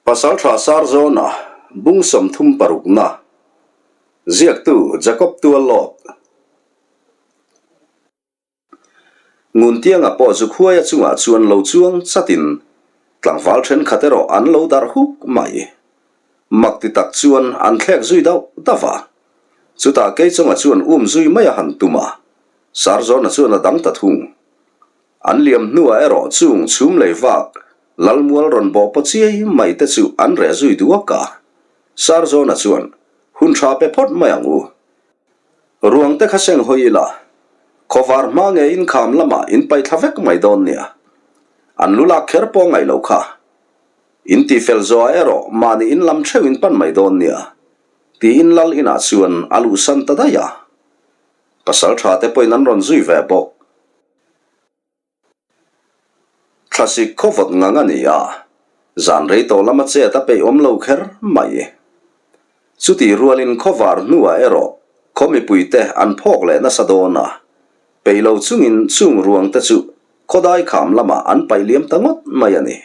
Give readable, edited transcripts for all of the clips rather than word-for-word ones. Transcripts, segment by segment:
Pasalṭha Sarzawna bung 36 na ziaktu Jacob Tuallawt. Nguntianga pawh Zukhuaia chungah chuan lo chuang chatin tlangval thenkhat erawh an lo darh huk mai. Mak ti tak chuan an thlek zui dauh dauh a. Chutah Keichawnga chuan um zui mai a han tum a, Sarzawna chuan a dang ta thung. An liam hnuah erawh chung chhum lei vak Lalmual rawn bawh paw chiai mai te chu an reh zui duak a. Sarzawna chuan, Hun tha pe phawt mai ang u. Ruang te kha seng hawi ila, khawvar hma nge inkham lamah in paih thla vek mai dawn nia. An lu lak kher pawh ngaih lo kha. In tih fel zawhah erawh mahni in lam theuh in pan mai dawn nia, tiin lal inah chuan a luhsan ta daih a. Pasal tha te pawhin an rawn zui ve bawk. Thlasik khawvawt ngang a ni a, zan rei tawh lama chet a peih awm lo kher mai. Chutih rualin khawvar hnuah erawh khaw mipuite an phawk leh nasa dawn a, peih lo chungin chung ruang te chu khawdai kham lamah an paih liam ta ngawt mai a ni.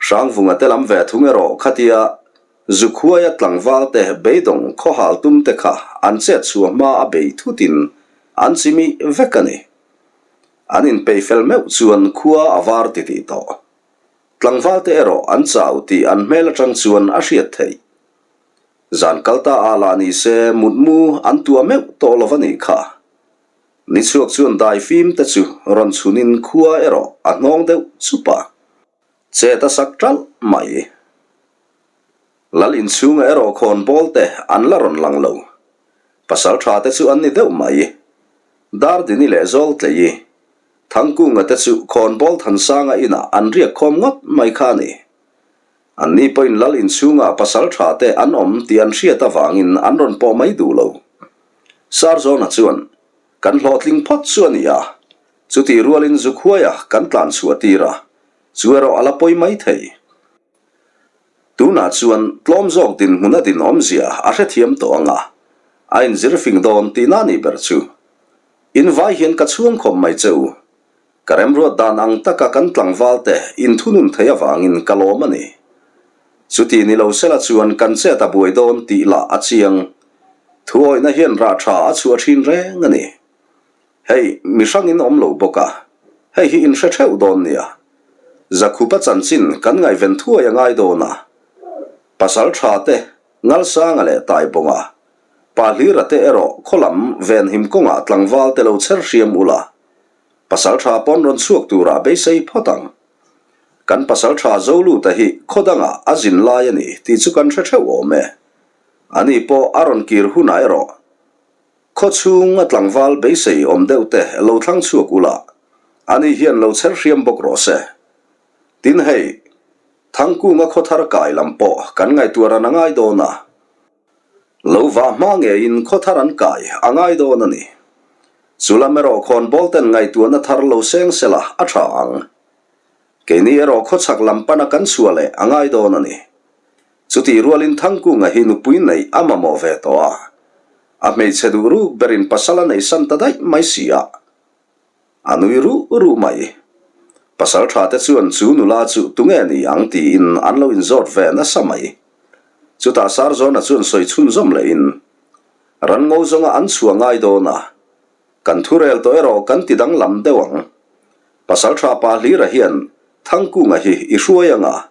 Hrangvunga te lam ve thung erawh khatia Zukhuaia tlangval te beidawng khawhal tum te kha an chet chhuah hma a bei thutin an chimih vek a ni. An inpeih fel meuh chuan khua a var titih tawh. Tlangvalte erawh an chau tih an hmel atang chuan a hriat theih. Zan kal ta ah lah ni se mutmu an tuah meuh tawh lo va nih kha. Ni chhuak chuan dai fim te chu rawn chhunin khua erawh a hnawng deuh chup a. Chet a sak ṭalh mai. Lal inchhunga erawh khawn bawl te an la rawn lang lo. Pasal tha te chu an ni deuh mai. Dardini leh Zawltleii, Thangkunga te chu khawn bawl Thansanga inah an riak khawm ngawt mai kha a ni. Anni pawhin Lal inchhunga pasal tha te an awm tih an hriat avangin an rawn pawh mai duh lo. Sarzawna chuan, Kan hlawhtling phawt chu a ni a, chutih rualin Zukhuaia kan tlan chhuah tir a, chu erawh a la pawi mai thei. Tunah chuan tlawm zawk dinhmun a din awmzia a hrethiam tawh ang a, a inzir fing dawn tihna a nih ber chu. In vai hian ka chhuang khawp mai che u. Ka remruat dan ang taka kan tlangval te inthunun thei avangin ka lawm a ni. Chuti ni lo sela chuan kan chet a buai dawn tih lah a chiang. Thuawihna hian rah tha a chhuah thin reng a ni. Hei, mi hrangin awm lo bawk a, hei hi in hre theuh dawn nia. Zakhupa chanchin kan ngaihven thuai a ngai dawn a. Pasal tha te, Ngalsanga leh Taibawnga, Pa Hlira te erawh khaw lam venhim kawngah tlangval te lo chher hriam ula, pasal tha pawn rawn chhuak turah beisei phawt ang. Kan pasal tha Zoluta hi khaw dangah a zin lai a ni tih chu kan hre theuh awm e. Ani pawh a rawn kir hunah erawh Khaw chhung a tlangval beisei awm deuh te lo thlang chhuak ula, ani hian lo chher hriam bawk rawh se. Tin hei, Thangkunga khaw thar kai lam pawh kan ngaihtuah ran a ngai dawn a. Lo vah hma ngeiin khaw thar an kai a ngai dawn a ni. Chu lam erawh khawnbawl ten ngaihtuahna thar lo seng sela a tha ang. Keini erawh khaw chhak lam pana kan chhuah leh a ngai dawn a ni. Chutih rualin Thangkunga hi nupui neih a mamawh ve tawh a. A hmeichhe duh ruk berin pasal a neihsan ta daih mai si a. A nui ruh ruh mai. Pasal tha te chuan chu nula chu tunge ni ang tiin an lo inzawt ve nasa mai. Chutah Sarzawna chuan sawi chhunzawm lehin, Ranngo zawnga an chhuah ngai dawn a, kan thurel tawh erawh kan ti danglam deuh ang. Pasal tha pa Hlira hian Thangkunga hi i hruai ang a,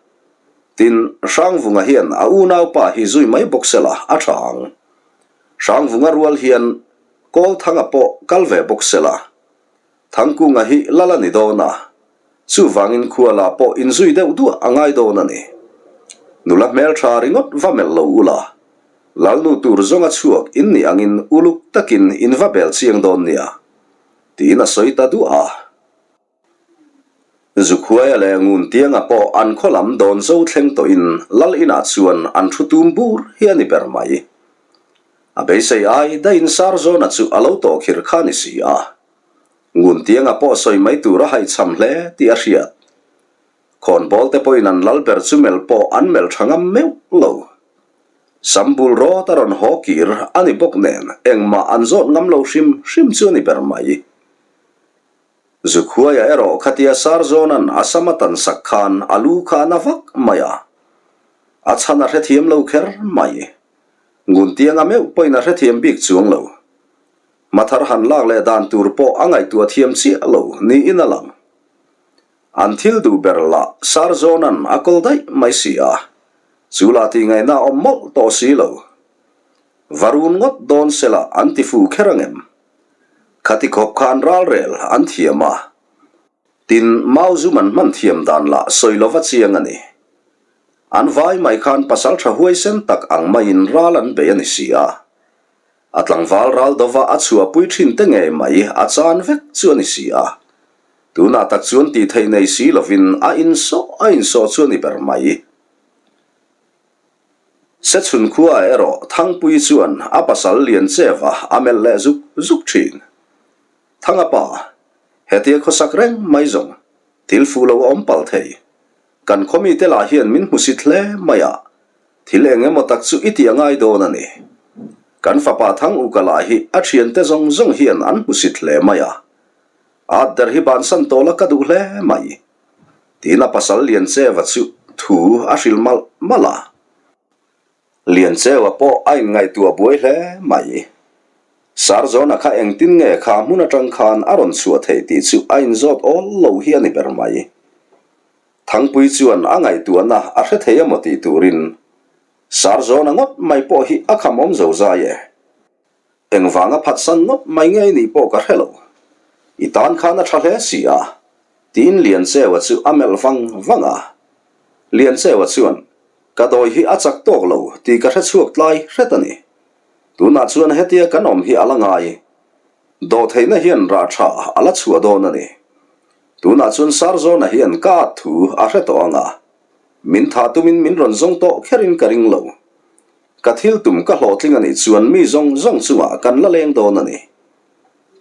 Tin, Hrangvunga hian a unaupa hi zui mai bawk sela a tha ang. Hrangvunga rual hian Kawlthanga pawh kal ve bawk sela. Thangkunga hi lal a ni dawn a, chuvangin khuala pawh inzui deuh duah a ngai dawn a ni. Nula hmeltha ringawt va melh lo ula, Lalnu tur zawnga chhuak in nih angin uluk takin in va bel chiang dawn nia, tiin a sawi ta duah a. Zukhuaia leh Nguntianga pawh an khaw lam dawn zo thleng tawhin Lal inah chuan an thu tum bur hi a ni ber mai. A beisei ai daihin Sarzawna chu a lo tawh khir kha ni si a. Nguntianga pawh sawi mai tur a haihchham hle tih a hriat. Khawnbawl te pawhin an lal ber chu melh pawh an melh tha ngam meuh lo. Sambul rawt a rawn haw kir a ni bawk nen engmah an zawt ngam lo hrim hrim chu a ni ber mai. Zukhuaia erawh khatia Sarzawna'n a sam a tan sak khan a lu kha a na vak mai a. A chhan a hrethiam lo kher mai. Nguntianga meuh pawhin a hrethiam bik chuang lo. Hmathar han lak leh dan tur pawh a ngaihtuah thiam chiah lo niin a lang. An thil duh ber lah Sarzawna'n a kawl daih mai si a, chu lah tihngaihna a awm mawlh tawh si lo. Va run ngawt dawn sela an ti fu kher angem? Khati khawp khan ralrel an thiam a. Tin, Mau zum an hman thiam dan lah sawi lova chiang a ni. An vai mai khan pasal tha huaisen tak ang maiin ral an bei a ni si a. A tlangval ral dova a chhuahpui thin te ngei mai a chan vek chu a ni si a. Tunah tak chuan tih theih nei si lovin a insawh a insawh chu a ni ber mai. Sechhun khuaah erawh Thangpui chuan a pasal Liancheva a melh leh zuk zuk thin. Thanga pa, hetia khawsak reng mai zawng, thil fuh lo a awm palh thei. Kan khaw mite lah hian min hmusit hle mai a, thil eng emaw tak chu i tih a ngai dawn a ni. Kan fapa Thang Uka lah hi a thiante zawng zawng hian an hmusit hle mai a. At der hi bansan tawh la ka duh hle mai. Tiin a pasal Liancheva chu thu a hrilh malh malh a. Liancheua pawh a inngaihtuah buai hle mai. Sarzawna kha engtin nge kha hmun atang khan a rawn chhuah theih tih chu a inzawt awl lo hi a ni ber mai. Thangpui chuan a ngaihtuahna a hre thei emaw tih turin Sarzawna ngawt mai pawh hi a kham awm zo zai e. Engvanga phatsan ngawt mai nge i nih pawh ka hre lo. I tan khan a tha hle si a, tiin Liancheua chu a melh vang vang a. Liancheua chuan, Ka dawi hi a chak tawk lo tih ka hre chhuak tlai hret a ni. Tunah chuan hetia kan awm hi a la ngai. Dawhtheihna hian rah tha a la chhuah dawn a ni. Tunah chuan Sarzawna hian ka at thu a hre tawh ang a. Min tha tumin min rawn zawng tawh kherin ka ring lo. Ka thil tum ka hlawhtling a nih chuan mi zawng zawng chungah kan la leng dawn a ni.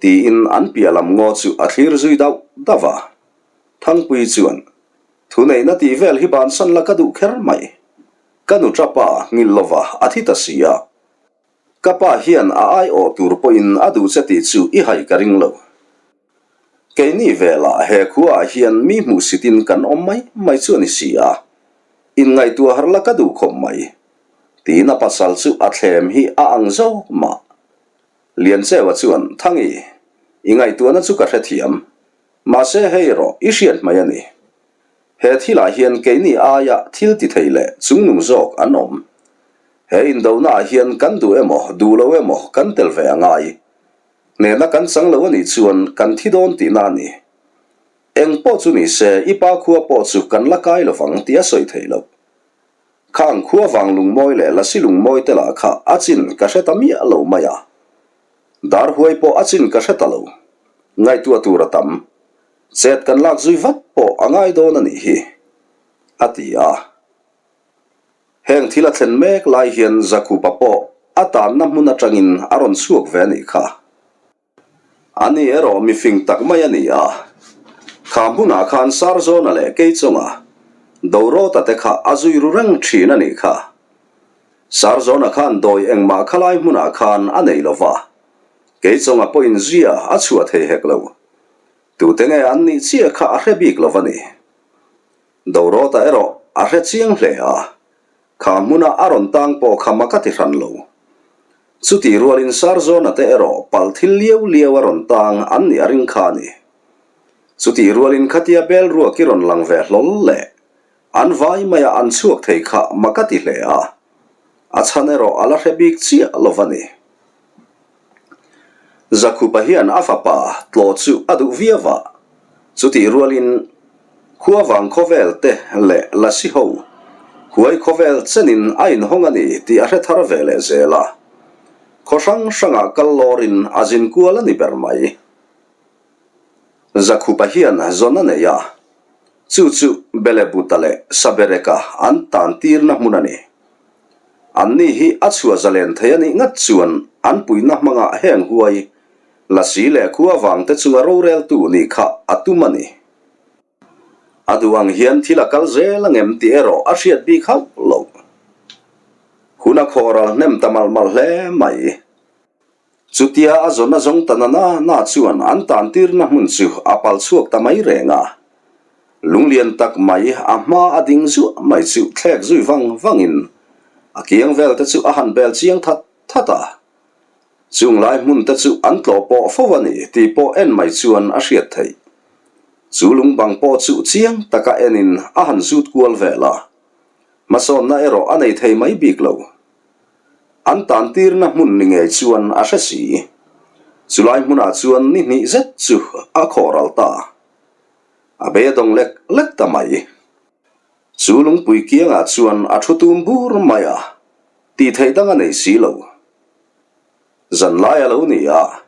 Tiin an piah lam ngaw chu a thlir zui dauh dauh a. Thangpui chuan, Thuneihna tih vel hi bansan la ka duh kher mai. Ka nu tapa ngil lova a thi ta si a. Ka pa hian a aiawh tur pawhin a duh che tih chu i hai ka ring lo. Keini velah he khuaah hian mi hmuhsitin kan awm mai mai chu a ni si a, inngaihtuah harh la ka duh khawp mai, tiin a pasal chu a thlem hi a ang zawk mah. Liancheua chuan, Thangi, i ngaihtuahna chu ka hrethiam, mahse hei erawh i hriat mai a ni. He thilah hian keini aia thil ti thei leh chungnung zawk an awm. He indonaah hian kan duh emaw duh lo emaw kan tel ve a ngai. Hnehna kan chang lo a nih chuan kan thi dawn tihna a ni. Eng pawh chu ni se, i pa khua pawh chu kan la kai lovang tih a sawi theih loh. Khang khua vang lungmawi leh lasi lungmawi te lah kha a chin ka hre ta miah lo mai a. Dar huai pawh a chin ka hre ta lo. Ngaihtuah tur a tam. Chet kan lak zui vat pawh a ngai dawn a nih hi, a ti a. Heng thil a thlen mek lai hian Zakhupa pawh a tanna hmun atangin a rawn chhuak ve a nih kha. Ani erawh mi fing tak mai a ni a, kha hmunah khan Sarzawna leh Keichawnga Dorawta te kha a zui ru reng thin a nih kha. Sarzawna khan dawi engmah khalai hmunah khan a nei lo va, Keichawnga pawhin zia a chhuah thei hek lo. Tute nge an nih chiah kha a hre bik lo va ni. Dorawta erawh a hre chiang hle a, kha hmuna a rawn tang pawh kha mak a ti hran lo. Chutih rualin Sarzawna te erawh palh thil liau liau a rawn tang an nih a ring kha a ni. Chutih rualin khatia bel ruak i rawn lang ve hlawl leh an vai maia an chhuak thei kha mak a ti hle a, a chhan erawh a la hre bik chiah lo va ni. Zakhupa hian a fapa tlawh chu a duh viau a, chutih rualin Khuavang khawvel te leh Lasi ho huai khawvel chenin a inhawng a ni tih a hre thar ve leh zel a. Khaw hrang hrangah kal lawrin a zin kual a ni ber mai. Zakhupa hian zawn a nei a, chu chu Belebuta leh Sabereka an tan tirna hmun a ni. Anni hi a chhuah zalen thei a nih ngat chuan an puihna hmangah heng huai, lasi leh khua vangte chunga roreltu nih kha a tum a ni. A duh ang hian thil a kal zel angem tih erawh a hriat bik hauh lo. Hun a khawh ral hnem ta malh malh hle mai. Chutia a zawn a zawng ta na na na chuan an tan tirna hmun chu a pal chhuak ta mai reng a. Lunglian tak mai a hma a ding zuah mai chu thlek zui vang vangin a kiang vel te chu a han bel chiang that that a. Chung lai hmun te chu an tlawh pawh fo a ni tih pawh en mai chuan a hriat theih. Chu lungbang pawh chu chiang taka enin a han zut kual vel a. Hmasawnna erawh a nei thei mai bik lo. An tantirna hmun ni ngei chuan a hre si. Chulai hmunah chuan ni hnih zet chu a khawhral ta. A beidawng lek lek ta mai. Chu lungpui kiangah chuan a thu tum bur mai a, tih theih dang a nei si lo. Zanlai a lo ni a,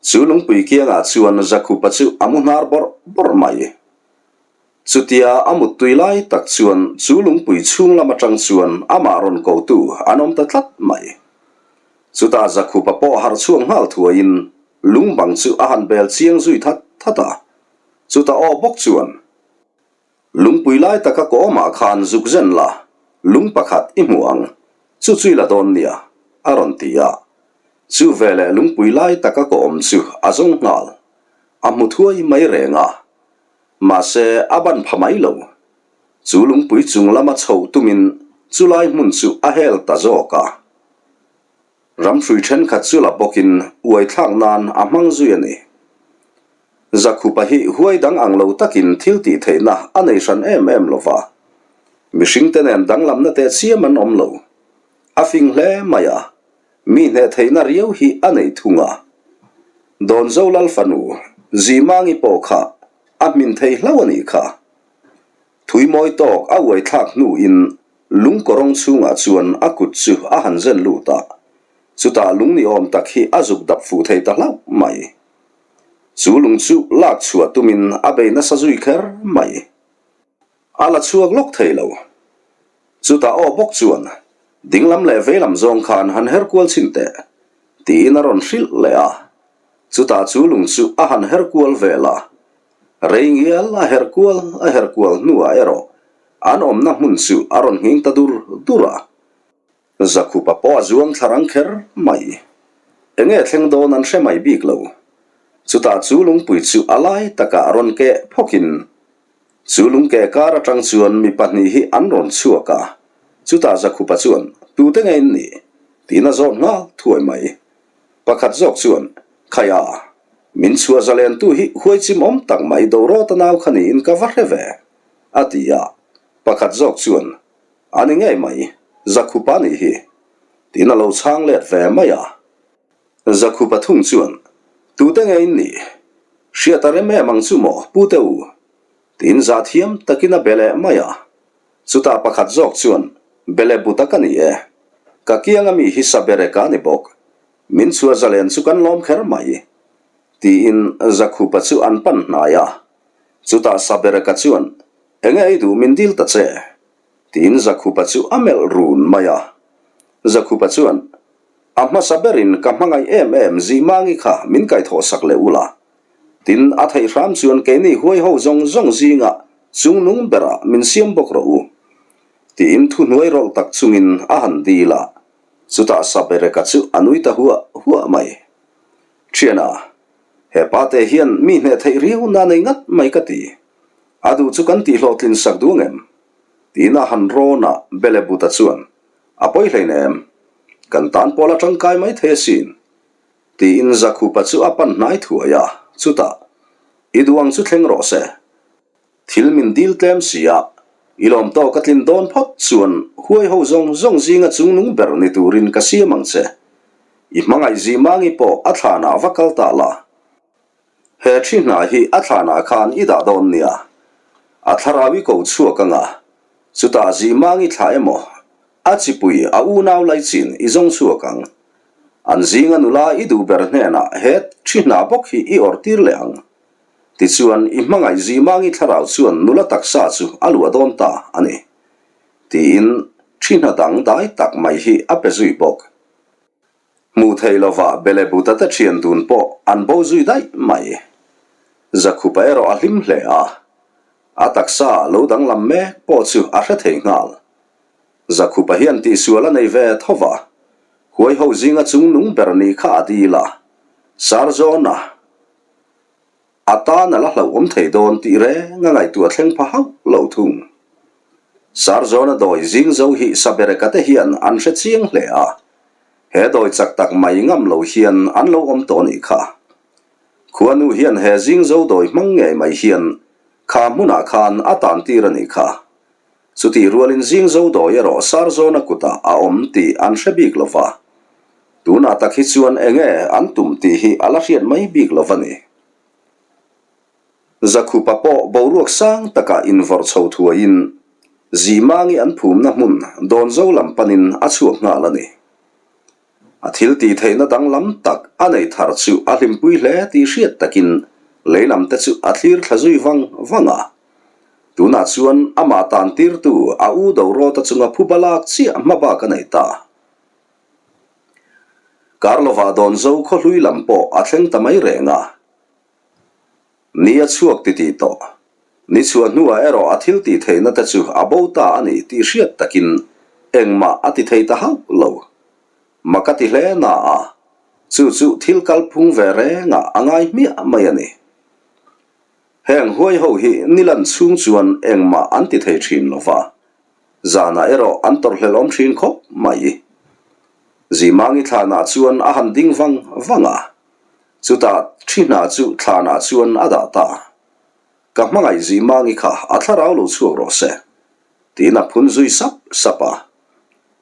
chu lungpui kiangah chuan Zakhupa chu a mu hnar bawrh bawrh mai. Chutia a muttui lai tak chuan chu lungpui chhung lam atang chuan amah rawn kotu an awm ta tlat mai. Chutah Zakhupa pawh harh chhuak nghal thuaiin lungbang chu a han bel chiang zui that that a. Chutah aw bawk chuan, Lungpui lai taka ka awmah khan zuk zen la, lung pakhat i hmu ang, chu chu i la dawn nia, a rawn ti a. Chu veleh lungpui lai taka ka awm chu a zawng nghal, a hmu thuai mai reng a. Mahse, a ban pha mai lo. Chu lungpui chung lama chhoh tumin chulai hmun chu a hel ta zawk a. Ramhrui thenkhat chu la bawkin uai thlak nan a hmang zui a ni. Zakhupa hi huai dang ang lo takin thil tih theihna a nei hran em em lo va. Mihringte nen danglamna teh chiam an awm lo. A fing hle mai a. Mi hneh theihna riau hi a nei thung a. Dawnzo Lal fanu Zimangi pawh kha a hmin thei hlauh a nih kha. Thui mawi tawk a uai thlak hnuin lung kawrawng chhungah chuan a kut chu a han zen lut a, chutah lung ni awm tak hi a zuk dap fuh thei ta hlauh mai. Chu lung chu lak chhuah tumin a bei nasa zui kher mai. A la chhuak lawk thei lo. Chutah aw bawk chuan, Dinglam leh veilam zawng khan han her kual chhin teh, tiin a rawn hrilh leh a. Chutah chu lung chu a han her kual vel a. Rei ngial a her kual a her kual hnuah erawh an awmna hmun chu a rawn nghing ta dur dur a. Zakhupa pawh a zuang thla rang kher mai. Enge thleng dawn an hre mai bik lo. Chutah chu lungpui chu a lai takah rawn keh phawkin Chu lungke kar atang chuan mi pahnih hi an rawn chhuak a, chutah Zakhupa chuan, Tute nge in nih? tiin a zawt nghal thuai mai. Pakhat zawk chuan, Khaia, min chhuah zalentu hi huai chim awm tak mai Dorawta nau kha niin ka va hre ve, a ti a. Pakhat zawk chuan, A ni ngei mai, Zakhupa nih hi, tiin a lo chhang let ve mai a. Zakhupa thung chuan, Tute nge in nih? Hriat a rem em ang chu maw, Pute u? Tiin za thiam takin a be leh mai a. Chutah pakhat zawk chuan, Be leh buta ka ni e. Ka kianga mi hi Sabereka a ni bawk. Min chhuah zalen chu kan lawm kher mai. Tiin Zakhupa chu an pan hnai a. Chutah Sabereka chuan, Enge ei duh min dil ta che? Tiin Zakhupa chu a melh run mai a. Zakhupa chuan, A hmasa berin ka hmangaih em em Zihmangi kha min kaihthawh sak leh ula. Tin, a theih hram chuan keini huai ho zawng zawng zinga chungnung berah min siam bawk rawh u. Tiin thuhnuai rawlh tak chungin a han dil a, chutah Sabereka chu a nui ta huah huah mai. Thiana, he pa te hian mi hneh theih riau na nei ngat mai ka ti. A duh chu kan tihhlawhtlin sak duang em? Tiin a han rawn a, Belebuta chuan A pawi hleinem, kan tan pawh la tangkai mai thei asin, tiin Zakhupa chu a pan hnai thuai a, chutah, I duh ang chu thleng rawh se. Thil min dil tlem si a, i lawm tawk a tlin dawn phawt chuan huai ho zawng zawng zinga chungnung ber ni turin ka siam ang che. I hmangaih Zimangi pawh a thlanah va kal ta la. He thi hna hi a thlanah khan i dah dawn nia. A thlarau i ko chhuak anga, chutah Zihmang i thlah emaw, a chipui a unau laichin i zawng chhuak ang. An zinga nula i duh ber hnenah he thi hna bawk hi i awrh tir leh ang. Tichuan, i hmangaih Zihmang i thlarau chuan nula taksa chu a luah dawn ta a ni. Tiin thi hna dang dai tak mai hi a pe zui bawk. Hmuh theih lovah Belebuta te thian dun pawh an bo zui daih mai. Zakhupa erawh a hlim hle a, a taksa lo danglam mek pawh chu a hre thei nghal. Zakhupa hian tihsual a nei ve tho va, huai ho zinga chungnung ber nih kha a dil a, Sarzawna. A tan a la hlauhawm thei dawn tih reng a ngaihtuah thleng pha hauh lo thung. Sarzawna dawi zing zo hi Sabereka te hian an hre chiang hle a, he dawi chak tak mai ngam lo hian an lo awm tawh nih kha. Khuanu hian he zing zo dawi hmang ngei mai hian kha hmunah khan a tan tir a nih kha. Chutih rualin zing zo dawi erawh Sarzawna kutah a awm tih an hre bik lo va. Tunah tak hi chuan enge an tum tih hi a la hriat mai bik lo va ni. Zakhupa pawh boruak sang takah invawrh chho thuaiin Zimangi an phumna hmun Dawnzo lam panin a chhuak nghal a ni. A thil tih theihna danglam tak a nei thar chu a hlimpui hle tih hriat takin lei lam te chu a thlir thla zui vang vang a. Tunah chuan amah tan tirtu a u Dorawta chunga phuba lak chiah hma bak a nei ta. Karlovah Dawnzo khawhlui lam pawh a thleng ta mai reng a. Ni a chhuak titih tawh. Ni chhuah hnuah erawh a thil tih theihna te chu a bo ta a ni tih hriat takin engmah a ti thei ta hauh lo. Mak a ti hle na a, chu chu thil kalphung ve rengah a ngai hmiah mai a ni. Heng huai ho hi ni lan chhung chuan engmah an ti thei thin lo va, zanah erawh an tawrhhlelh awm thin khawp mai. Zimangi thlanah chuan a han ding vang vang a. Chutah thi hna chu thlanah chuan a dah ta. Ka hmangaih Zimangi kha a thlarau lo chhuak rawh se, tiin a phun zui sap sap a.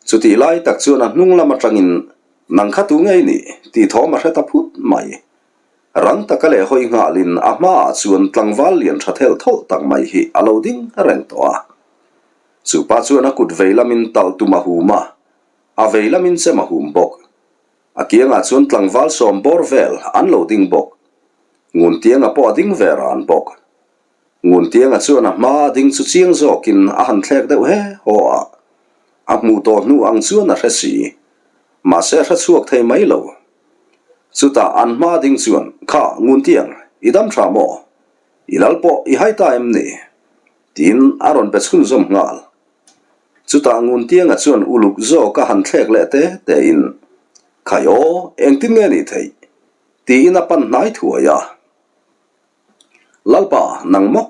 Chutih lai tak chuan a hnung lam atangin, Nang kha tu ngei nih? tih thawm a hre ta phut mai. Rang taka leh hawi nghalin a hmaah chuan tlangval lian tha thelh thawlh tak mai hi a lo ding reng tawh a. Chupa chuan a kut vei lamin talh tum a hum a, a vei lamin chem a hum bawk. A kiangah chuan tlangval sawm bawr vel an lo ding bawk. Nguntianga pawh a ding ve ran bawk. Nguntianga chuan a hma a ding chu chiang zawkin a han thlek deuh he haw a. A hmuh tawh hnu ang chuan a hre si. Mahse a hre chhuak thei mai lo. Chutah an hma ding chuan, Kha, Nguntiang, i dam tha maw? I lal pawh i hai ta em ni? Tiin a rawn be chhunzawm nghal. Chutah Nguntianga chuan uluk zawk a han thlek leh te tein, Khai aw, engtin nge nih theih? tiin a pan hnai thuai a. Lalpa, nang maw?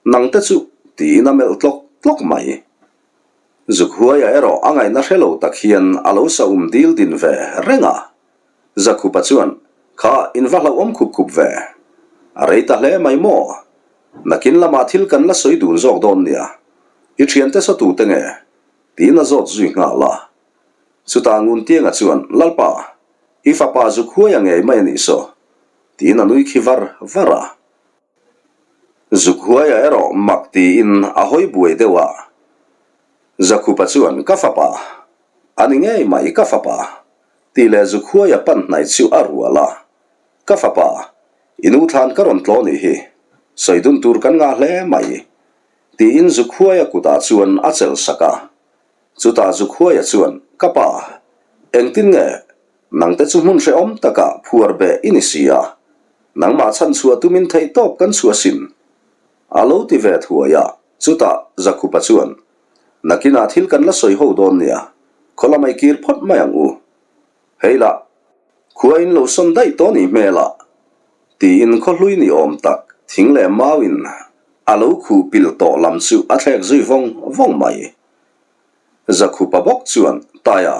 Nang te chu, tiin a melh tlawk tlawk mai. Zuk huaia erawh a ngaihna hre lo tak hian a lo sa um dil din ve reng a. Zakhupa chuan, Kha, in va hlauhawm khup khup ve. A rei ta hle mai maw? Nakin lamah thil kan la sawi dun zawk dawn nia. I thiante saw tute nge? Tiin a zawt zui nghal a. Chutah Nguntianga chuan, Lalpa, i fapa zuk huai a ngei mai a nih saw? Tiin a nui khi var var a. Zuk huaia erawh mak tiin a hawi buai deuh a. Zakhupa chuan, Ka fapa, a ni ngei mai ka fapa, tih leh zuk huaia pan hnaih chu a rual a. Ka fapa, i nu thlan ka rawn tlaw nih hi, sawi dun tur kan ngah hle mai, tiin Zukhuaia kutah chuan a chelh sak a. Chutah Zukhuaia chuan, Ka pa, engtin nge nangte chu hmun hrehawm takah phuar beh i ni si a, nangmah chhan chhuah tumin theihtawp kan chhuah sin, a lo ti ve thuai a. Chutah Zakhupa chuan, Nakinah thil kan la sawi ho dawn nia, khaw lamah i kir phawt mai ang u. Hei lah, khua in lo sawn daih tawh nih hmel ah, tiin khaw hlui ni awm tak thing leh mau in a lo khuh pil tawh lam chu a thlek zui vawng vawng mai. Zakhupa bawk chuan, Taia,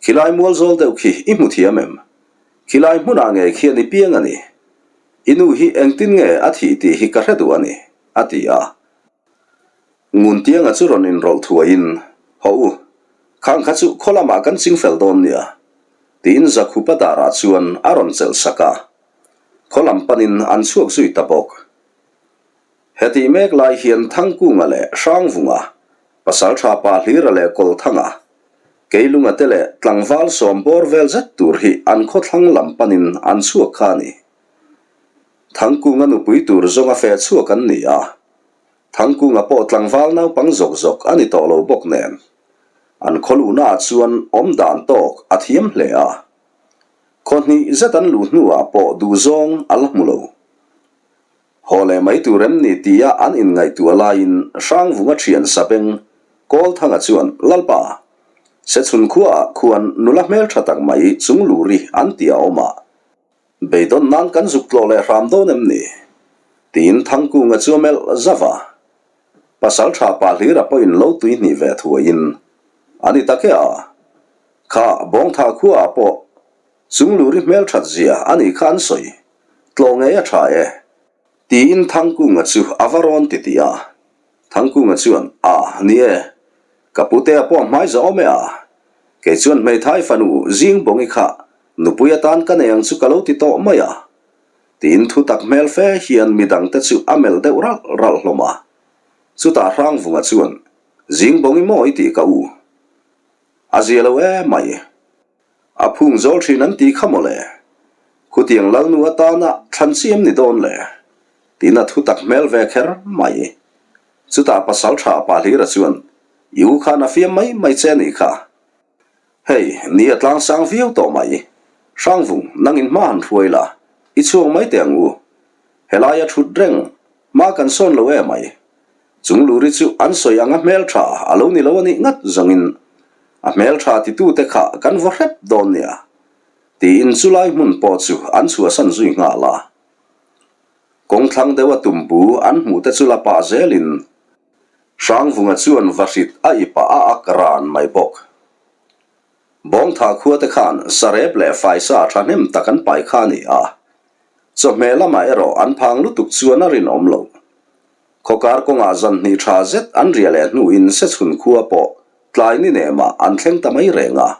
khilai mual zawl deuh khi i hmu thiam em? Khilai hmunah ngei khian i piang a ni. I nu hi engtin nge a thih tih hi ka hre duh a ni, a ti a. Nguntianga chu rawn inrawlh thuaiin, Haw u, khang kha chu khaw lamah kan ching fel dawn nia, tiin Zakhupa darah chuan a rawn chelh sak a. Khaw lam panin an chhuak zui ta bawk. Hetih mek lai hian Thangkunga leh Hrangvunga, Pasaltha Pa Hlira leh Kawlthanga, Keilunga te leh tlangval sawm bawr vel zet tur hi an khawthlang lam panin an chhuak kha a ni. Thangkunga nupui tur zawnga feh chhuak an ni a. Thangkunga pawh tlangval naupang zawk zawk a ni tawh lo bawk nen, an khaw luhnaah chuan awm dan tawk a thiam hle a. Khaw hnih zet an luh hnuah pawh duhzawng a la hmu lo. Haw leh mai tur em ni tia an inngaihtuah laiin Hrangvunga thian Sabeng Kawlthanga chuan, Lalpa, Sechhun khuaah khuan nula hmeltha tak mai Chungluri an ti a awm a, Beidawn nan kan zuk tlawh leh hram dawn em ni? Tiin Thangkunga chu a melh zauh a. Pasalṭha pa hlira pawhin lo tui hnih ve thuaiin a ni tak e a. Kha Bawngtha khuaah pawh Chungluri hmelṭhat zia a nih kha an sawi. Tlawh ngei a ṭha e. Tiin Thangkunga chu a va rawn ti tih a. Thangkunga chuan, A, ni e. Ka putea pawh a hmai za awm e a. Kei chuan hmeithai fanu Zingbawngi kha nupui atan ka nei ang chu ka lo ti tawh mai a. Tiin thu tak hmel fe hian midangte chu a melh deuh ralh ralh hlawm a. Chutah Hrangvunga chuan, Zingbawngi maw i tih ka u? A zia lo e mai. A phung zawl thin an ti kha mawle. Khutiang Lalnu atana thlan chi em ni dawn le? Tiin a thu tak hmel ve kher mai. Chutah pasal tha pa Hlira chuan, I u khan a fiam mai mai che anih kha. Hei, ni a tlang sang viau tawh mai. Hrangvung, nangin hma han hruai la, i chhuak mai teh ang u. Helai a thut reng, hma kan sawn lo e mai. Chung luri chu an sawi ang a hmeltha a lo ni lo a nih ngat zawngin a hmeltha titute kha kan vaw hrep dawn nia tiin chulai hmun pawh chu an chhuahsan zui nghal a. Kawngthlang deuha tumbu an hmuhte chu la pah zelin Hrangvunga chuan vahrit a ipah a ak ran mai bawk. Bawngtha khuate khan sarep leh faisa thahnem tak an pai kha a ni a, chawhmeh lamah erawh an phang lutuk chuan a rinawm lo. Khawkar kawngah zan hnih tha zet an riah leh hnuin Sechhun khua pawh tlai ni nemah an thleng ta mai reng a.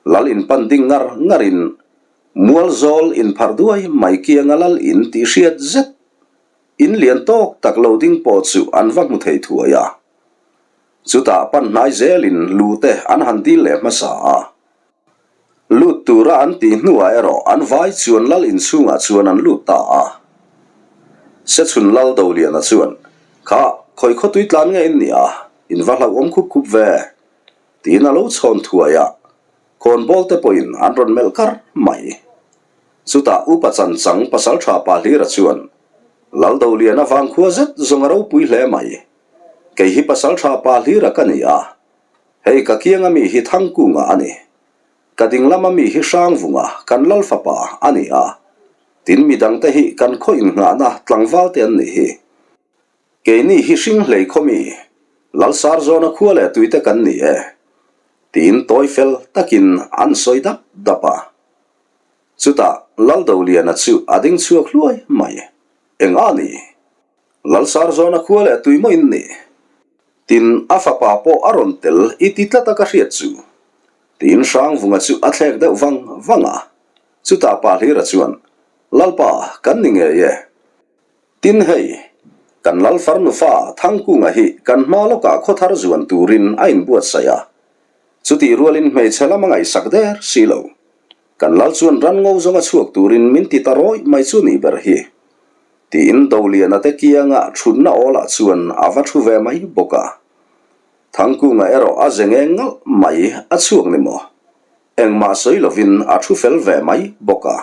Lal in pan ding ngar ngarin Mualzawl inpharh duai mai kianga lal in tih hriat zet in lian tawk tak lo ding pawh chu an va hmu thei thuai a. Chutah pan hnai zelin lute an han dil leh hmasa a. Lut tura an tih hnuah erawh an vai chuan lal inchhungah chuan an lut ta a. Sechhun lal Doliana chuan, Kha, khawi khawtui tlan nge in nia, in va hlauhawm khup khup ve, tiin a lo chhawn thuai a, khawnbawl te pawhin an rawn melh kar mai. Chutah upa chanchang pasaltha pa Hlira chuan, Lal Doliana vangkhua zet zawng a ropui hle mai. Kei hi pasaltha pa Hlira ka ni a, Hei ka kianga mi hi Thangkunga a ni. Ka ding lama mi hi Hrangvunga, kan Lal fapa, a ni a. Tin mi dangte hi kan khaw innghahna tlangval te an nih hi. Keini hi Hringhlei khaw mi, Lal Sarzawna khua leh tuite kan ni e. Tiin tawi fel takin an sawi dap dap a. Chutah Lal Doliana chu a ding chhuak hluai mai. Eng a ni? Lal Sarzawna khua leh tui maw in nih? Tin, a fapa pawh a rawn tel i ti tlat a ka hriat chu. Tiin Hrangvunga chu a thlek deuh vang vang a. Chutah pa Hlira chuan, Lalpa, kan ni ngei e. Tin hei, kan Lal farnu fa Thangkunga hi kan hma lawkah khawthar zuan turin a inbuatsaih a. Chutih rualin hmeichhe lam a ngaihsak der si lo. Kan Lal chuan ran ngo zawnga chhuak turin min ti ta rawih mai chu nih ber hi. Tiin Doliana te kianga thutna awlah chuan a va thu ve mai bawk a. Thangkunga erawh a ze ngeng ngalh mai a chhuak ni maw? Engmah sawi lovin a thu fel ve mai bawk a.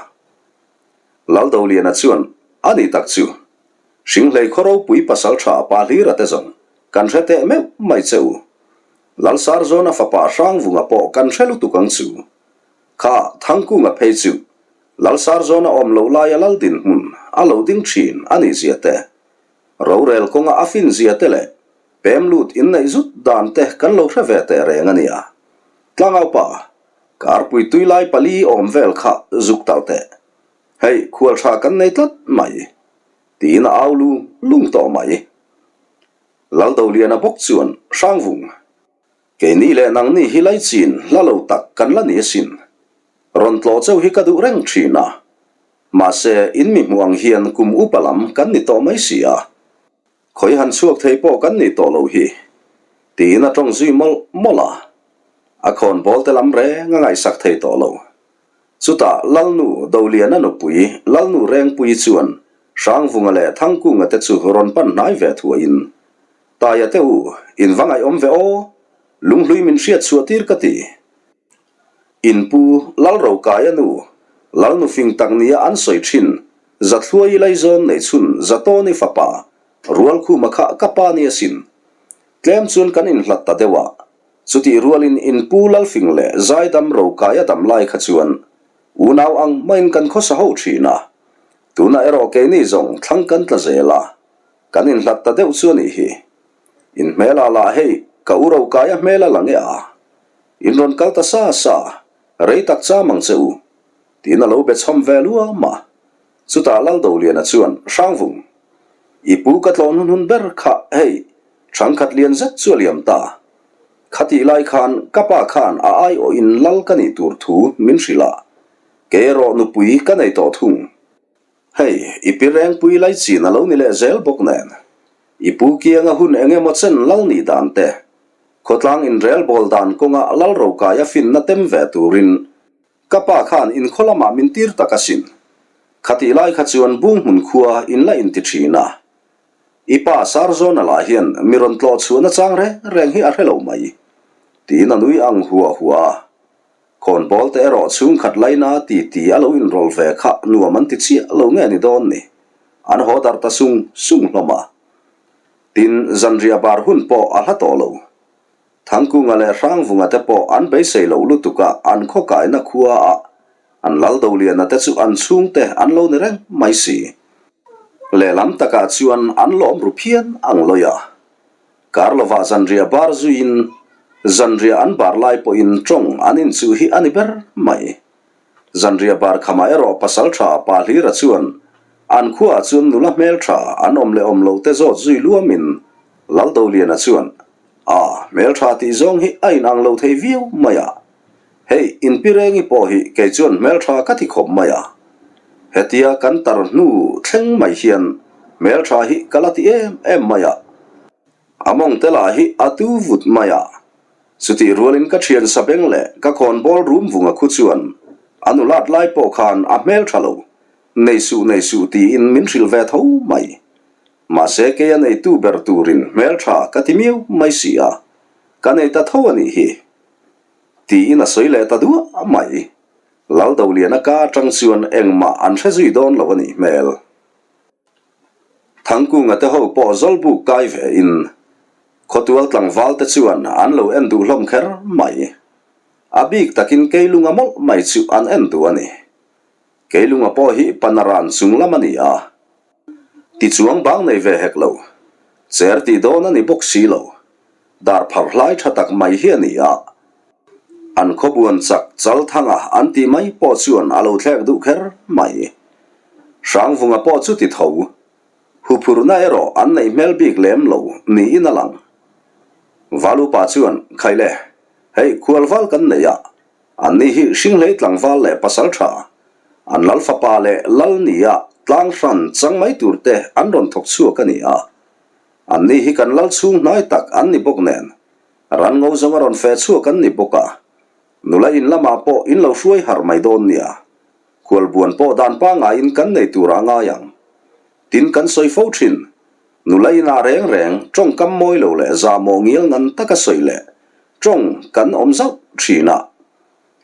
Lal Doliana chuan a ni tak chu Hringhlei khaw ropui pasal tha pa hlira te zawng kan hre teh meuh mai che u. Lal Sarzawna fapa Hrangvunga pawh kan hre lutuk ang chu. Kha Thangkunga phei chu Lal Sarzawna awm loh laia lal dinhmun a lo ding thin a nih zia te, rorel kawnga a fin zia te leh pem lut inneih zut dan te kan lo hre ve teh reng a nia. Tlangaupa, karpui tui lai pali awm vel kha zuk talh teh. Hei, khual tha kan nei tlat mai, tiin a au lung lung tawh mai. Lal Doliana bawk chuan Hrangvung, Keini leh nangni hi laichin hla lo tak kan la ni asin. Rawn tlawh cheu hi ka duh reng thin a. Mahse, in mi hmuh ang hian kum upa lam kan ni tawh mai si a. Khawi han chhuak thei pawh kan nih tawh lo hi. Tiin a tawng zui mawlh mawlh a. A khawnbawl te lam reng a ngaihsak thei tawh lo. Chutah Lalnu Doliana nupui Lalnu Rengpuii chuan Hrangvunga leh Thangkunga te chu rawn pan hnai ve thuaiin, Taia te u, in va ngaihawm ve aw? Lunghlui min hriat chhuah tir ka ti. In pu Lalrokaia nu, Lalnu fing tak nia an sawi thin, Zathluai Laizawn nei chhun Zatawni fapa, Rualkhuma kha ka pa nia sin. Tlem chuan kan inhlat ta deuh a, chutih rualin in pu Lalfing leh Zaidam Rokaia dam lai kha chuan unau ang maiin kan khawsa ho thin a. Tunah erawh keini zawng thlang kan tla zel a, kan inhlat ta deuh chu a nih hi. In hmelah lah hei ka u Rokaia hmel a lang e a. In rawn kal ta sa sa, rei tak cham ang che u, tiin a lo be chhawm ve luam a. Chutah Laldoliana chuan, Hrangvung, i pu ka tlawh hun hun ber kha hei thangkhat lian zet chu a liam ta. Khatih lai khan ka pa khan a aiawhin lal ka nih tur thu min hrilh a, Kei erawh nupui ka nei tawh thung. Hei, i pi rengpui lai chin a lo ni leh zel bawk nen. I pu kianga hun eng emaw chen lal nih dan te, khawtlang inrel bawl dan kawnga lal rokai a finna tem ve turin ka pa khan inkhaw lamah min tir tak asin. Khatih lai kha chuan bung hmun khua in la inti thin a. I pa Sarzawna lah hian mi rawn tlawh chhuahna chang reng reng hi a hre lo mai, tiin a nui ang huah huah a. Khawnbawl te erawh chhungkhat laina ti ti a lo inrawl ve kha nuam an ti chiah lo nge ni dawn ni. An haw darh ta sung sung hlawm a. Tin, zanriah bar hun pawh a hla tawh lo. Thangkunga leh Hrangvunga te pawh an beisei loh lutuk a an khaw kaina khua ah an lal Doliana te chu an chhungte an lo ni reng mai si. Lehlam takah chuan an lawm ru phian ang lawi a. Kar lovah zanriah bar zuiin zanriah an bar lai pawhin tawng an inchuh hi a ni ber mai. Zanriah bar khamah erawh pasal tha pa Hlira chuan an khuaah chuan nula hmel tha an awm leh awm lo te zawt zui luamin Laldoliana chuan A, hmel tha tih zawng hi a inang lo thei viau mai a. Hei, inpirengi pawh hi kei chuan hmel tha ka ti khawp mai a. Hetia kan tar hnu thleng mai hian hmel tha hi ka la ti em em mai a. A mawng te lah hi a tu vut mai a. Chutih rualin ka thian sabeng leh ka khawnbawl rum vunga khu chuan a nulat lai pawh khan a hmel tha lo, nei suh nei suh tiin min hrilh ve tho mai. Mahse kei a neitu ber turin hmel tha ka ti miau mai si a, ka nei ta tho a nih hi. Tiin a sawi leh ta duah mai. Laldoliana ka atang chuan engmah an hre zui dawn lo a nih hmel. Thangkunga te ho pawh zawlbuk kai ve in khawtual tlangval te chuan an lo en duh hlawm kher mai. A bik takin Keilunga mawlh mai chu an en duh a ni. Keilunga pawh hi Panaran chung lam a ni a. Tichuang bang nei ve hek lo. Cher tih dawn a ni bawk si lo. Dar phar hlai tha tak mai hi a ni a. An khawbuan chak chal thanga an tih mai pawh chuan a lo thlek duh kher mai. Hrangvunga pawh chu ti tho. Huphurna erawh an neih hmel bik lem lo niin a lang. Valupa chuan, Khaile, hei khualval kan nei a, anni hi Hringhlei tlangval leh pasal tha, an lal fapa leh lal nia tlang hran chang mai tur te an rawn thawk chhuak a ni a. Anni hi kan lal chhung hnai tak an ni bawk nen, ran ngo zawnga rawn fe chhuak an ni bawk a, nula in lamah pawh in lo hruai harh mai dawn nia. Khualbuan pawh dan pangaiin kan nei turah a ngai ang. Tin kan sawi fo thin, nula inah reng reng tawngkam mawi lo leh zahmawh ngial ngan taka sawi leh tawng kan awm zauh thin a,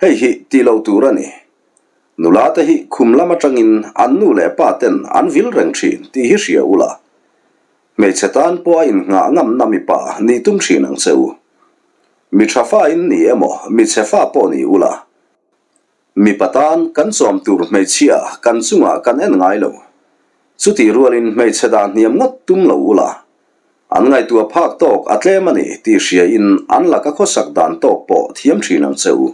hei hi tih loh tur a ni. Nula te hi khum lam atangin an nu leh pa ten an vil reng thin tih hi hria ula. Hmeichhe tan pawh a innghah ngamna mipa nih tum thin ang che u. Mi tha fa in ni emaw, mi chhe fa pawh ni ula. Mipa tan kan chawm tur hmeichhia kan chungah kan en ngai lo. Chutih rualin hmeichhe dah hniam ngawt tum lo ula. An ngaihtuah phak tawk a tlem a ni tih hria in an laka khawsak dan tawk pawh thiam thin ang che u.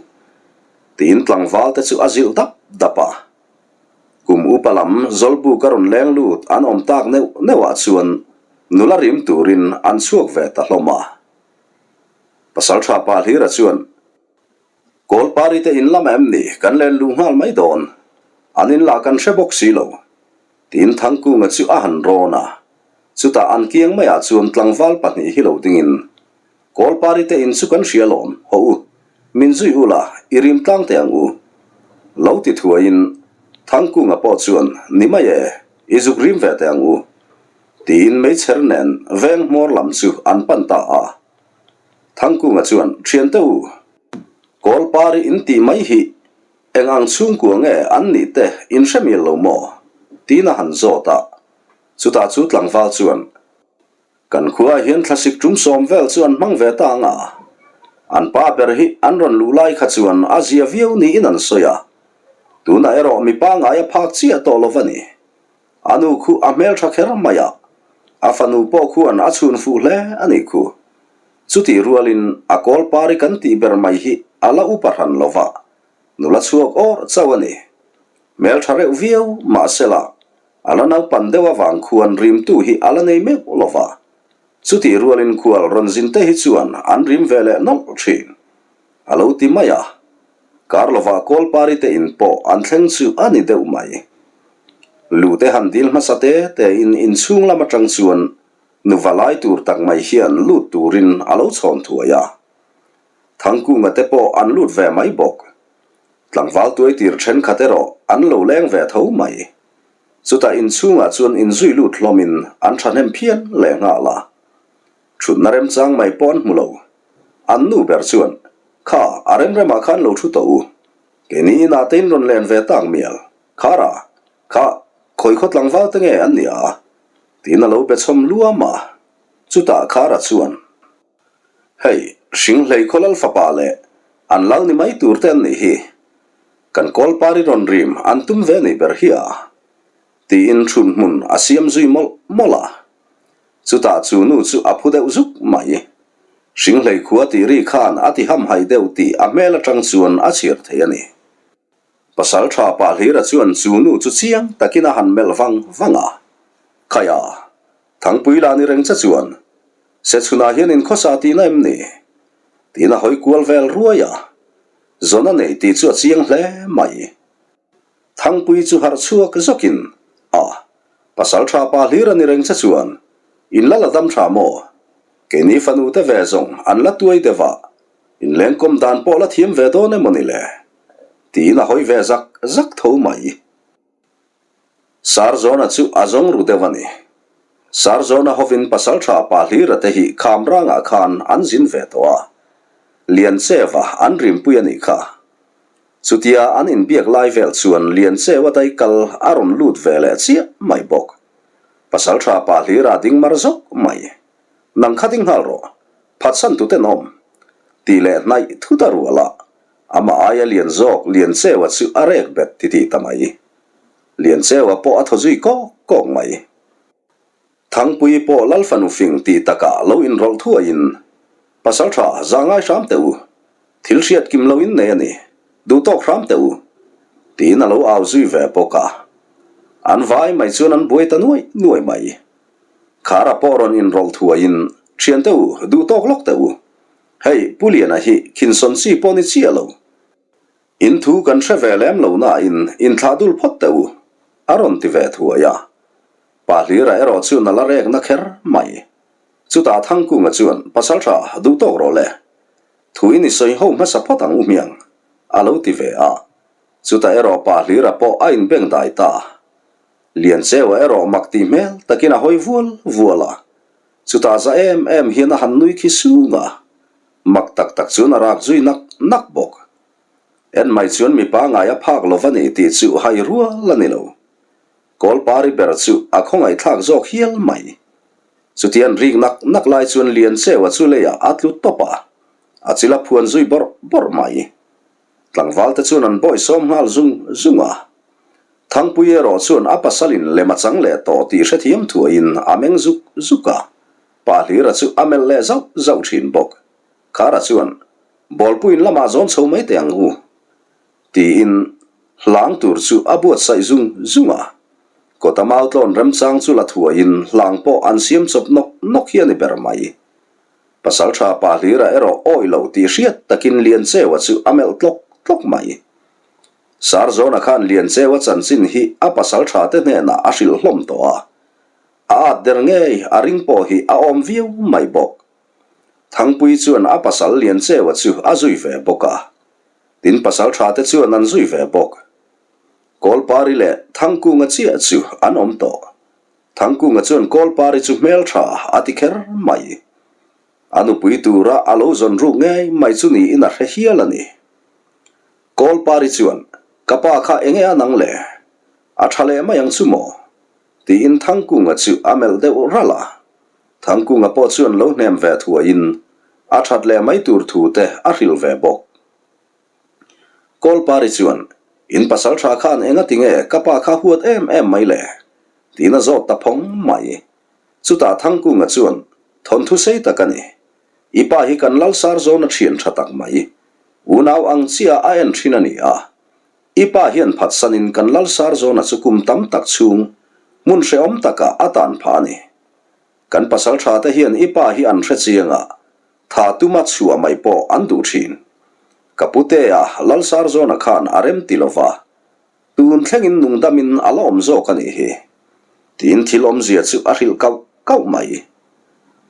Tiin tlangval te chu a zilh dap dap a. Kum upa lam Zawlbuk a rawn leng lut an awm tak neuh neuhah chuan nula rim turin an chhuak ve ta hlawm a. Pasaltha pa Hlira chuan, Kawlpari te in lam em ni kan len luh nghal mai dawn, an in lah kan hre bawk si lo, tiin Thangkunga chu a han rawn a. Chutah an kiang maiah chuan tlangval pahnih hi lo dingin, Kawlpari te in chu kan hria lawm, haw u, min zui u la, i rim tlang teh ang u. Lo ti thuaiin Thangkunga pawh chuan, Ni mai e, i zuk rim ve teh ang u. Tiin meichher nen veng hmawr lam chu an pan ta a. Thangkunga chuan, Thiante u, Kawlpari in tih mai hi eng ang chhungkua nge an nih te in hre mial lo maw? Tiin a han zawt a. Chutah chu tlangval chuan, Kan khuaah hian thlasik tum sawm vel chu an hmang ve ta ang a, an pa ber hi an rawn luh lai kha chuan a zia viau niin an sawi a, tunah erawh mi pangngai a phak chiah tawh lo va ni. A nu khu a hmeltha kher mai a, a fanu pawh khuan a chhun fuh hle a nih khu. Chutih rualin a kawl pari kan tih ber mai hi a la upa hran lo va, nula chhuak awr chauh a ni. Hmeltha reuh viau mahsela a la naupan deuh avang khuan rimtu hi a la nei meuh lo va. Chutih rualin khual rawn zin te hi chuan an rim ve leh nawlh thin. A lo ti mai a. Kar lovah Kawlpari te in pawh an thleng chu a ni deuh mai. Lute han dil hmasa te te in inchhung lam atang chuan nuva lai tur tak mai hian lut turin a lo chhawn thuai a. Thangkunga te pawh an lut ve mai bawk. Tlangval tuai tir thenkhat erawh an lo leng ve tho mai. Chutah inchhungah chuan inzui lut hlawmin an thahnem phian leh nghal a. Thutna remchang mai pawh an hmu lo. An nu ber chuan, Kha, a remremah khan lo thu tawh u. Keini inah te in rawn len ve tak mial. Khara, kha, khawi khaw tlangval te nge an nia? Tiin a lo be chhawm luam a. Chutah Khara chuan, Hei, Hringhlei khaw lal fapa leh an lal ni mai tur te an nih hi. Kan kawlpari rawn rim an tum ve ni ber hi a. Tiin thun hmun a siam zui mawlh mawlh a. Chutah chu nu chu a phu deuh zuk mai. Hringhlei khua tih ri khan a ti hamhaih deuh tih a hmel atang chuan a chhiar thei a ni. Pasal tha pah hlira chuan chu nu chu chiang takin a han melh vang vang a. Khaia, Thangpui lah ni reng che chuan Sechhunah hian inkhawsa tihna em ni? Tiin a hawi kual vel ruai a. Zawn a nei tih chu a chiang hle mai. Thangpui chu harh chhuak zawkin, A, pasal tha pa hlir a ni reng che chuan, in la la dam tha maw? Keini fanu te ve zawng an la tuai deuh a, inlengkawm dan pawh la thiam ve dawn emaw ni le? Tiin a hawi ve zak zak tho mai. Sarzawna chu a zawng ru deuh a ni. Sarzawna hovin pasaltha pa hlira te hi Khamrangah khan an zin ve tawh a, Liancheva an rimpui a nih kha. Chutia an inbiak lai vel chuan Lianchewa daikal a rawn lut ve leh chiah mai bawk. Pasaltha pa hlira ding mar zawk mai. Nang kha ding nghal rawh, phatsan tu ten awm. Tih leh hnaih thut a rual a, Amah aia lian zawk Liancheua chu a rek bet ti tih ta mai. Liancheua pawh a thaw zui kawk kawk mai. Thangpui pawh Lalfanu fing tih takah lo inrawlh thuaiin, Pasal tha, za ngai hram teh u. Thil hriat kim lo in nei a ni. Duh tawk hram teh u. Tiin a lo au zui ve bawk a. An vai mai chuan an buai ta nuai nuai mai. Khara pawh rawn inrawlh thuaiin, Thiante u, duh tawk lawk teh u. Hei, Pu Liana hi khinsawn chi pawh ni chiah lo. In thu kan hre ve lem lo nain inthlah dul phawt teh u, a rawn ti ve thuai a. Pa Hlira erawh chuan a la rek na kher mai. Chutah Thangkunga chuan, Pasaltha, duh tawk rawh le. Thu in i sawi ho hmasa phawt ang u hmiang, a lo ti ve a. Chutah erawh Pa Hlira pawh a inbeng dai ta. Liancheua erawh mak tih hmel takin a hawi vual vual a. Chutah za em em hian a han nui khi sung a, mak tak tak chuan a rak zui nak nak bawk. En mai chuan mipa ngai a phak lo va ni tih chu hai rual a ni lo. Kawlpari ber chu a khawngaihthlak zawk hial mai. Chutian rik nak nak lai chuan Liancheua chu leiah a tlu tawp a, a chil a phuan zui bawrh bawrh mai. Tlangval te chuan an bawisawm nghal zung zung a. Thangpui erawh chuan a pasalin lem a chang leh tawh tih hrethiam thuaiin a meng zuk zuk a, Pa Hlira chu a melh leh zauh zauh thin bawk. Khara chuan, Bawlpuiin lamah zawn chho mai teh ang u, tiin hlang tur chu a buatsaih zung zung a. Kawta mau tlawn remchang chu la thuaiin hlang pawh an siam chawp nawk nawk hi a ni ber mai. Pasaltha Pa Hlira erawh awih lo tih hriat takin Liancheua chu a melh tlawk tlawk mai. Sarzawna khan Liancheua chanchin hi a pasal tha te hnenah a hrilh hlawm tawh a, a at der ngei a ring pawh hi a awm viau mai bawk. Thangpui chuan a pasal Liancheua chu a zui ve bawk a, tin pasal tha te chuan an zui ve bawk. Kawlpari leh Thangkunga chiah chu an awm tawh. Thangkunga chuan Kawlpari chu hmeltha a ti kher mai. A nupui tura a lo zawn ruk ngei mai chu niin a hre hial a ni. Kawlpari chuan, Ka pa kha enge a nang le? A tha leh mai ang chu maw? Tiin Thangkunga chu a melh deuh ralh a. Thangkunga pawh chuan lo hnem ve thuaiin a that leh mai tur thu te a hrilh ve bawk. Kawlpari chuan, In pasal tha khan enga tinge ka pa kha huat em em mai le? Tiin a zawt ta phawng mai. Chutah Thangkunga chuan, Thawnthu sei tak a ni. I pa hi kan Lalsar zawna thian tha tak mai. Unau ang chiah a en thin a ni a. I pa hian phatsanin kan Lalsar zawna chu kum tam tak chhung hmun hrehawm takah a tan phah a ni. Kan pasal tha te hian i pa hi an hre chiang a, tha tuma chhuah mai pawh an duh thin. Ka putea Lalsar zawna khan a rem ti lova, Tun thlengin nungdamin a la awm zawk a nih hi. Tiin thil awmzia chu a hrilh kauh kauh mai.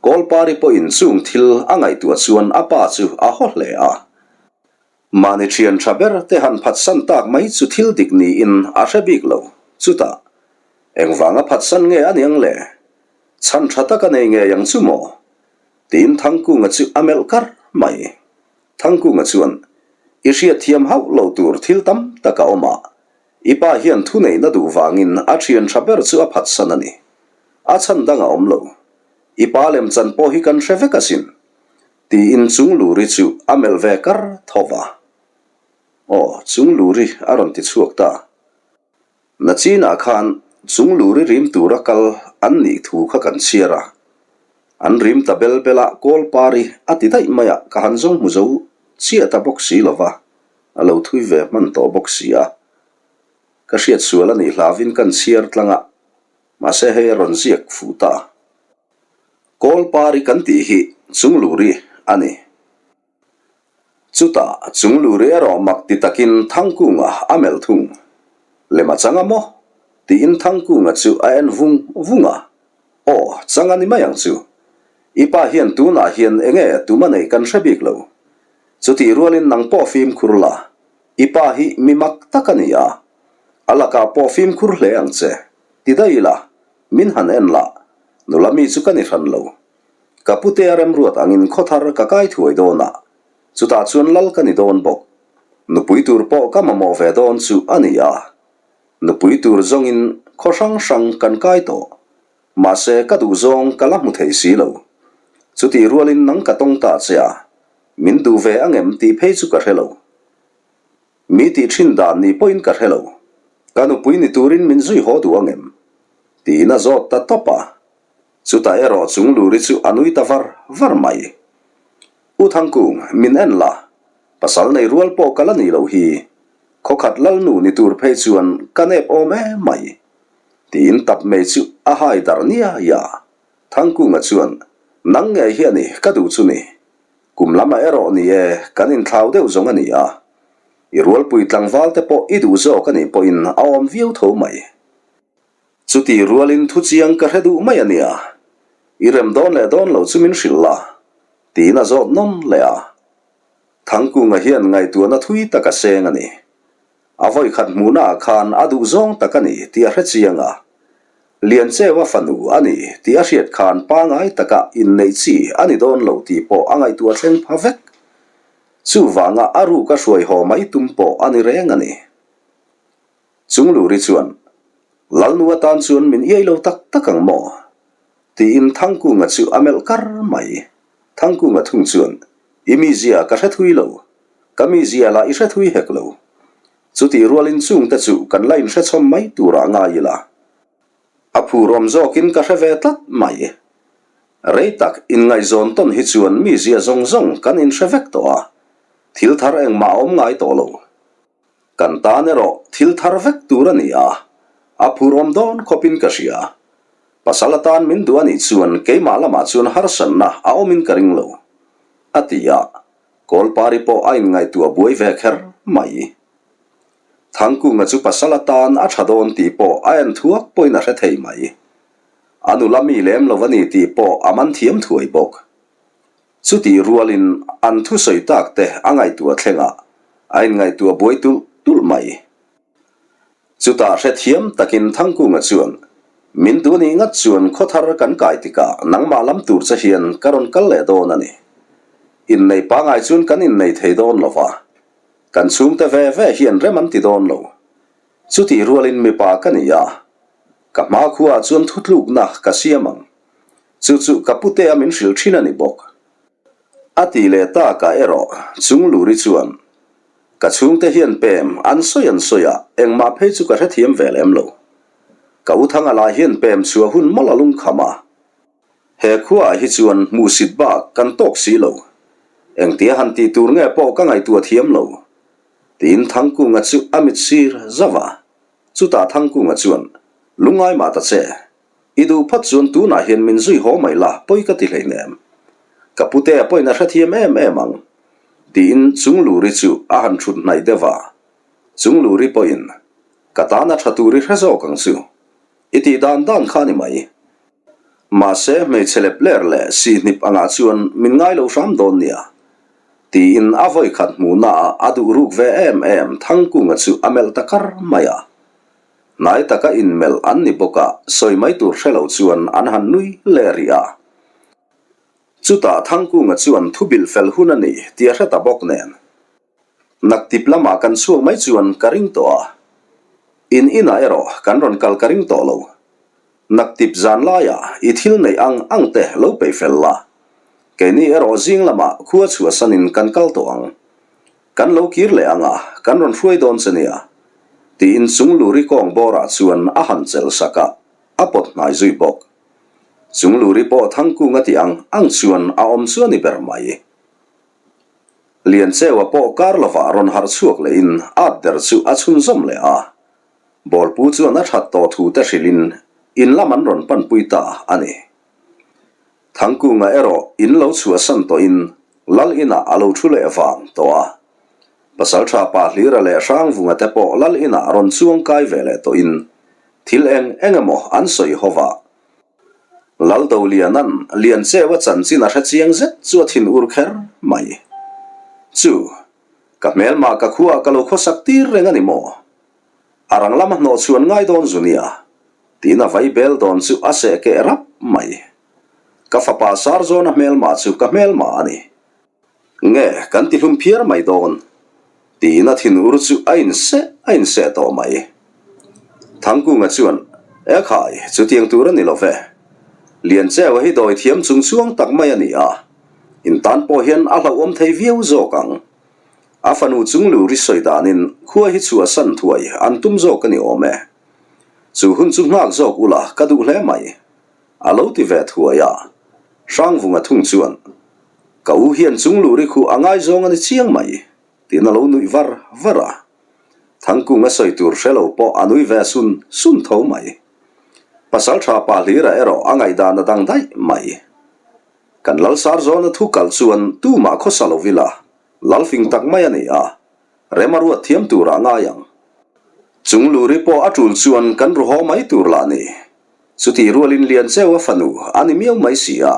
Kawlpari pawhin chung thil a ngaihtuah chuan a pa chu a haw hle a. Mahni thian tha ber te han phatsan tak mai chu thil dik niin a hre bik lo. Chutah, engvanga phatsan nge a niang le? Chhan tha tak a nei ngei ang chu maw? Tiin Thangkunga chu a melh kar mai. Thangkunga chuan, I hriatthiam hauh lo tur thil tam tak a awm a, i pa hian thuneihna duh vangin a thian tha ber chu a phatsan a ni. A chhan dang a awm lo. I pa lemchan pawh hi kan hre vek asin. Tiin Chungluri chu a melh ve kar tho va. Aw, Chungluri a rawn ti chhuak ta. Nachinah khan Chungluri rim tura kal an nih thu kha kan chhiar a, an rim ta bel bel a Kawlpari a ti daih mai a, ka han zawng hmu zo chiah ta bawk si lo va, a lo thui ve hman tawh bawk si a. Ka hriat sual a nih hlavin kan chhiar tlang a, mahse hei a rawn ziak fuh ta. Kawlpari kan tih hi Chungluri a ni. Chutah Chungluri erawh mak ti takin Thangkunga a melh thung. Lem a chang a maw? tiin Thangkunga chu a en vung vung a. Aw, chang a ni mai ang chu. I pa hian tunah hian enge tum a neih kan hre bik lo. Chutih rualin nang pawh fimkhur la, i pa hi mi mak tak a ni a. A lakah pawh fimkhur hle ang che. Ti daih ila, min han en la, nula mi chu ka ni hran lo. Ka pute a remruat angin khawthar ka kai thuai dawn a, chutah chuan lal ka ni dawn bawk. Nupui tur pawh ka mamawh ve dawn chu a ni a. Nupui tur zawngin khaw hrang hrang kan kai tawh. Mahse ka duh zawng ka la hmu thei si lo. Chutih rualin nang ka tawng ta che a, min duh ve angem tih phei chu ka hre lo. Mi tih thin dan ni pawhin ka hre lo. Ka nupui ni turin min zui haw duh angem? Tiin a zawt ta tawp a. Chutah erawh Chungluri chu a nui ta var var mai. U Thangkung, min en la, pasal nei rual pawh ka la nih loh hi, khawkhat lalnu ni tur phei chuan ka nep awm em mai. Tiin tap mei chu a hai darh niai a. Thangkunga chuan, Nang ngei hi a ni, ka duh chu ni. Kum lamah erawh ni e, kan inthlau deuh zawng a ni a. I rualpui tlangval te pawh i duh zawk a nih pawhin a awm viau tho mai. Chuti rualin thu chiang ka hre duh mai a nia, i rem dawn leh dawn lo chu min hrilh la, tiin a zawt nawn leh a. Thangkunga hian ngaihtuahna thui tak a seng a ni. A vawikhat hmuhnaah khan a duh zawng tak a ni tih a hre chiang a. Liancheua fanu a ni tih a hriat khan pangai taka inneih chi a ni dawn lo tih pawh a ngaihtuah thleng pha vek. Chuvanga a ruk a hruai haw mai tum pawh a ni reng a ni. Chungluri chuan, Lalnu atan chuan min iai lo tak tak ang maw? tiin Thangkunga chu a melh kar mai. Thangkunga thung chuan, I mizia ka hre thui lo, ka mizia lah i hre thui hek lo. Chutih rualin chungte chu kan la inhrechhawm mai turah ngai ila. A phurawm zawkin ka hre ve tlat mai. Rei tak inngaihzawn tawn hi chuan mizia zawng zawng kan inhre vek tawh a, thil thar engmah a awm ngai tawh lo. Kan tan erawh thil thar vek tur a ni a, a phurawm dawn khawpin ka hria. Pasal atan min duh a nih chuan keimah lamah chuan harsatna a awmin ka ring lo, a ti a, Kawlpari pawh a inngaihtuah buai ve kher mai. Thangkunga chu pasal atan a tha dawn tih pawh a en thuak pawhin a hre thei mai. A nula mi lem lo a ni tih pawh a man thiam thuai bawk. Chutih rualin an thusawi tak te a ngaihtuah thlengah a inngaihtuah buai tulh tulh mai. Chutah hrethiam takin Thangkunga chuan, Min duh nih ngat chuan khawthar kan kai tikah nangmah lam tur che hian ka rawn kal leh dawn a ni. Innei pangai chuan kan innei thei dawn lo va, kan chhungte ve ve hian rem an ti dawn lo. Chutih rualin mipa ka ni a, ka hmakhuaah chuan thutlukna ka siam ang. Chu chu ka putea min hrilh thin a ni bawk. A ti leh takah erawh Chungluri chuan, Ka chhungte hian pem an sawi an sawi a, engmah phei chu ka hrethiam ve lem lo. Ka u Thanga lah hian pem chhuah hun mawlh a lungkham a. He khuaah hi chuan hmuhsit bak kan tawk si lo. Engtia han tih tur nge pawh ka ngaihtuah thiam lo. Tiin Thangkunga chu a mit sir zauh a. Chutah Thangkunga chuan, Lungngai mah ta che. I duh phawt chuan tunah hian min zui haw mai la, pawi ka ti hleinem. Ka pute a pawhin a hrethiam em em ang. Tiin Chungluri chu a han thut hnaih deuh a. Chungluri pawhin, Ka tan a tha tur i hre zawk ang chu. I tih dan dan kha a ni mai. Mahse, hmeichhe lep ler leh sihnip angah chuan min ngai lo hram dawn nia. Tiin a vawi khat hmuhnaah a duh ruk ve em em Thangkunga chu a melh ta kar mai a. Hnai taka inmelh an ni bawk a, sawi mai tur hre lo chuan an han nui leh rih a. Chutah Thangkunga chuan thu bilh fel hun a ni tih a hre ta bawk nen. Naktip lamah kan chhuak mai chuan ka ring tawh a, in inah erawh kan rawn kal ka ring tawh lo. Naktip zan laiah i thil neih ang ang te lo peih fel la. Keini erawh zing lamah khua chhuahsanin kan kal tawh ang. Kan lo kir leh ang a, kan rawn hruai dawn che nia, tiin Chungluri kawng bawrah chuan a han chelh sak a, a pawt hnai zui bawk. Chungluri pawh Thangkunga tih ang ang chuan a awm chu a ni ber mai. Liancheua pawh kar lovah rawn harh chhuak lehin at der chu a chhunzawm leh a. Bawlpu chuan a that tawh thu te hrilhin in lam an rawn panpui ta a ni. Thangkunga erawh in lo chhuahsan tawhin Lal inah a lo thu leh vang tawh a. Pasaltha Pa Hlira leh Hrangvunga te pawh Lal inah rawn chuang kai ve leh tawhin thil eng eng emaw an sawi ho va. Laldoliana'n Liancheua chanchin a hre chiang zet chu a thin ur kher mai. Chu, ka hmelmah ka khuaah ka lo khawsak tir reng a ni maw? A rang lama hnawh chhuan ngai dawn zu nia, tiin a vai bel dawn chu a seh keh rap mai. Ka fapa Sarzawna hmelmah chu ka hmelmah a ni. Nge kan ti hlum phiar mai dawn? Tiin a thin ur chu a inseh a inseh tawh mai. Thangkunga chuan, E khai, chutiang tur a ni lo ve. Liancheua hi dawi thiam chung chuang tak mai a ni a, in tan pawh hian a hlauhawm thei viau zawk ang. A fanu chunglu ri sawi danin khua hi chhuahsan thuai an tum zawk a ni awm e. Chu hun chu nghak zawk ula ka duh hle mai. A lo ti ve thuai a, Hrangvunga thung chuan, Ka u hian chungluri khu a ngaizawng a ni chiang mai, tiin a lo nuih var var a. Thangkung a sawi tur hre lo pawh a nui ve sun sun tho mai. Pasaltha pa hlira erawh a ngaihdan a dang daih mai. Kan Lalsar zawna thu kal chuan tumah khawsa lo ila, Lalfing tak mai a ni a, rem a ruat thiam turah ngai ang. Chungluri pawh a tul chuan kan ru haw mai tur lah ni. Chutih rualin Liancheu a fanu a ni miau mai si a,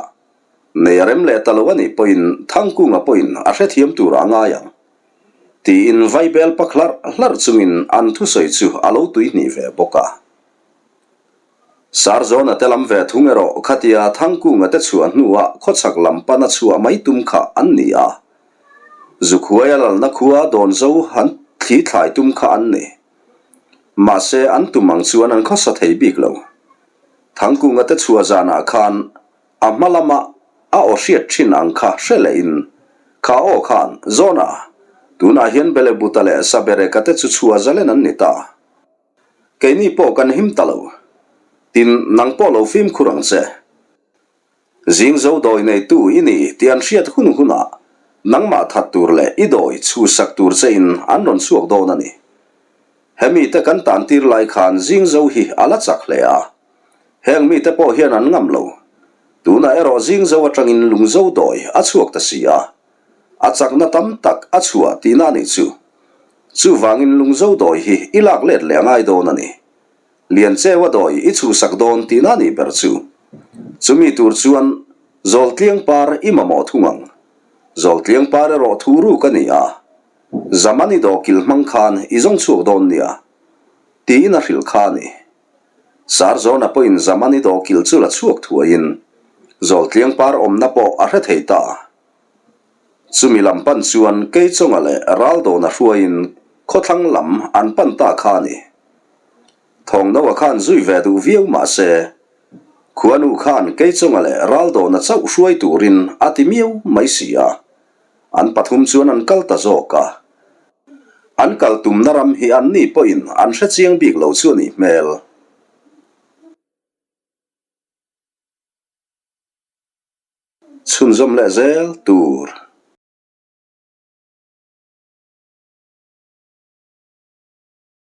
nei a rem leh ta lo a nih pawhin Thangkunga pawhin a hrethiam turah a ngai ang. Tiin vaibel pak hlarh hlarh chungin an thusawi chu a lo tuihnih ve bawk a. Sarzawna te lam ve thung erawh khatia Thangkunga te chhuah hnuah khawchhak lam pana chhuah mai tum kha an ni a. Zukhuaia lalna khua Dawnzo han thli thlai tum kha an ni. Mahse, an tum ang chuan an khawsa thei bik lo. Thangkunga te chhuah zanah khan a hma lama a aw hriat thin ang kha hre lehin, Kha aw khan, Zawna, tunah hian Belebuta leh Sabereka te chu chhuah zalen an ni ta. Keini pawh kan him ta lo. Tin, nang pawh lo fimkhur ang che. Zing zo dawi neitu i ni tih an hriat hun hunah nangmah that tur leh i dawi chhuhsak tur che in an rawn chhuak dawn a ni. Hemi te kan tan tir lai khan zing zo hi a la chak hle a. Heng mite pawh hian an ngam lo. Tunah erawh zing zo atangin lung zo dawi a chhuak ta si a. A chakna tam tak a chhuah tihna a nih chu. Chuvangin lung zo dawi hi i lak let leh a ngai dawn a ni. Liancheua dawi i chhuhsak dawn tihna nih ber chu. Chumi tur chuan Zawltliang par i mamawh thung ang. Zawltliang par erawh thu ruk a ni a, Zaman i dawhkilh hmang khan i zawng chhuak dawn nia, tiin a hrilh kha a ni. Sarzawna pawhin Zaman i dawhkilh chu la chhuak thuaiin Zawltliang par awmna pawh a hre thei ta. Chumi lam pan chuan Keichawnga leh Raldawna hruaiin khawthlang lam an pan ta kha a ni. Thawngnoa khan zui ve duh viau mah se, Khuanu khan Keichawnga leh Raldawna chauh hruai turin a ti miau mai si a, an pathum chuan an kal ta zawk a. An kal tumna ram hi anni pawhin an hre chiang bik lo chu a nih hmel. Chhunzawm leh zel tur.